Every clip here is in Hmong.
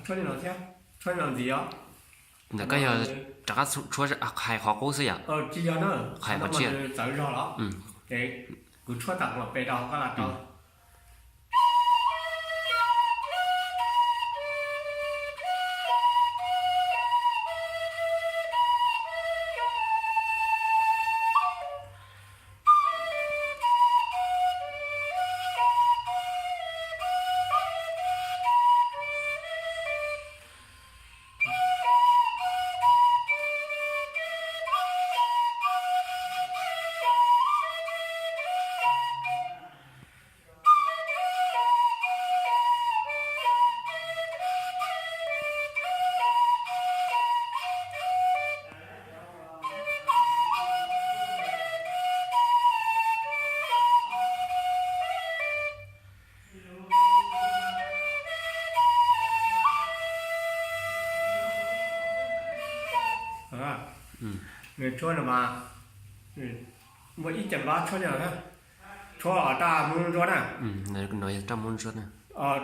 Tshuab li no thiab, tshuab li no ntxiv os. Ntawm koj yog rov qab tshuab hais qhov qub xwb yom? Tsis yog na, hais qhov tsiaj. Txawv zog los, kuv tshuab tag pe rau koj los rau. Nws tshuab no mas, muaj ib ce pab tshuab li no, tshuab raj Hmoob Ntsuab na. Raj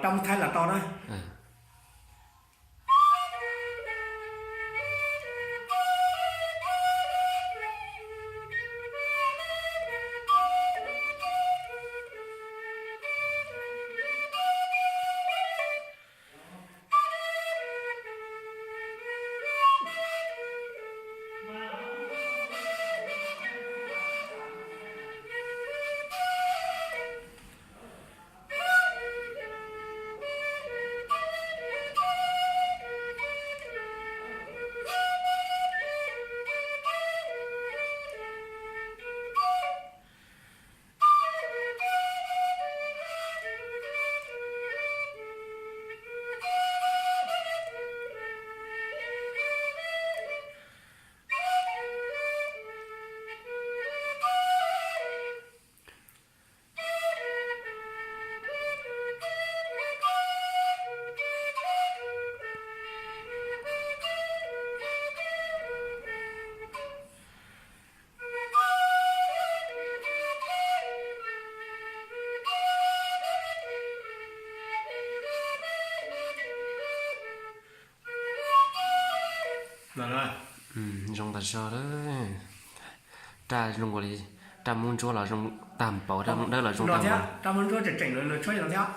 Hmoob Thaib los tau na. Zoo tas zog lawm. Raj zoo nkaus li, raj Hmoob Ntsuab los zoo tag npaum, raj Hmoob Dawb los zoo tag npaum. Raj Hmoob Ntsuab tseem tseem no tshuab li no thiab.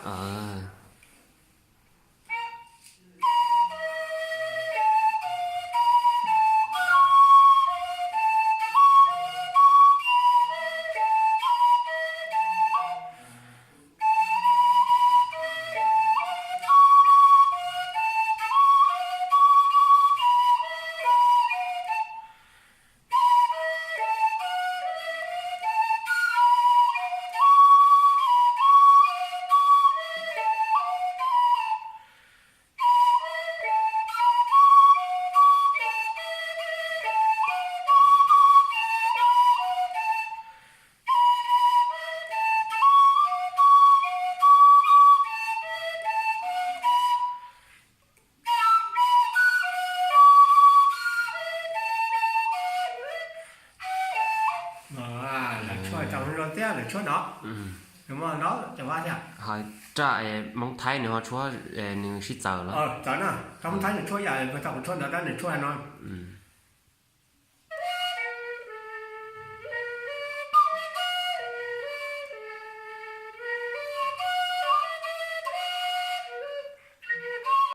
Lawv tshuab rau zoo thiab lawv tshuab no. Nws muaj no cov vaj thiab. Ho raj Hmoob Thaib nws ho tshuab, nws sib txawv los? Txawv na, raj Hmoob Thaib nws tshuab yam tau kuv tshuab ntawd tab nws tshuab no.